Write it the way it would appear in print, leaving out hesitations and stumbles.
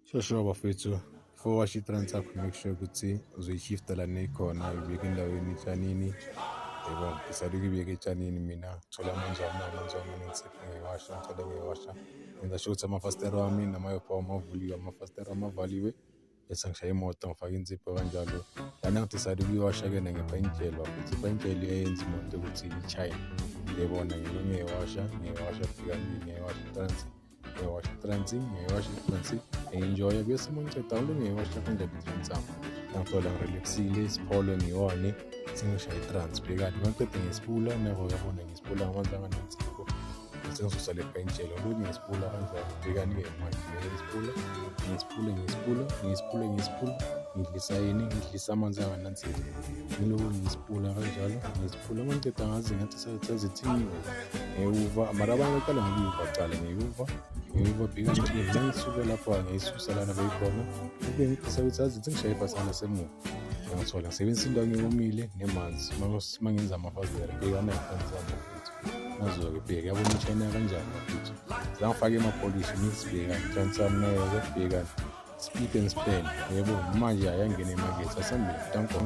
Sure bafethu, before washe i-trans yakho, make sure ukuthi uzoyi-shift-a lana ikhona, uyibeke endaweni etshanini, yabo. Ngisale ukuyibeka etshanini mina, ngithole amanzi wami, amanzi wami anensipho, ngiyiwasha, ngicede ngiyiwasha, ngenza sure ukuthi amafasitela wami namayopha wami avuliwe, amafasitela wami avaliwe, bese ngishaya imoto, ngifake insipho kanjalo. Lana ngi-decide ukuyiwasha-ke nge-paint gel, bafethu. I-paint gel iyayenza imoto ukuthi i-shine, uyayibona. Ngilo ngiyayiwasha, ngiyayiwasha, fika ngiyayiwasha i-trans, ngiyayiwasha i-trans, ngiyayiwasha i-trans, ngiyi-enjoy-a. Bese uma ngiceda ngilo ngiyayiwasha kanjalo i-trans yami, ngithola ngi-relax-ile, siphole, ngiwane, sengishaya i-trans. Bhekani, mangiceda ngiyisipula nako, uyabona, ngiyisipula ngamanzi anganensipho, bese ngisusa le paint gel, ngilokhu ngiyisipula kanjalo. Bhekani-ke manje, ngiyisipula, ngiyisipula, ngiyisipula, ngiyisipula, ngiyisipula, ngidlisa yini? Ngidlisa amanzi anganensipho. Ngilokhu ngiyisipula kanjalo, ngiyisipula. Uma ngiceda ngazi ngathi sazithi ngiyuva, mara abanye baqala ngokuyuva kuqala. Ngiyuva, ngiyuva, bheka nje, ngisuke lapho ngiyisusa lana beyikhona, kube ngidisa ukuthi azithi ngishaye ibhasi lasemuva. Ngiyathola ngisebenzisa indawo ngiyomile nemanzi uma ngenza amafasitela. Bheka nayi-fence yami, bafethu, nazo-ke, bheka, yabona i-shine kanjani, bafethu. Zangifake emapolishi mix. Bhekani i-trans yami nayo-ke, bhekani, spick and span, yebo. Manje ayangena emakethe, asambeni, danko.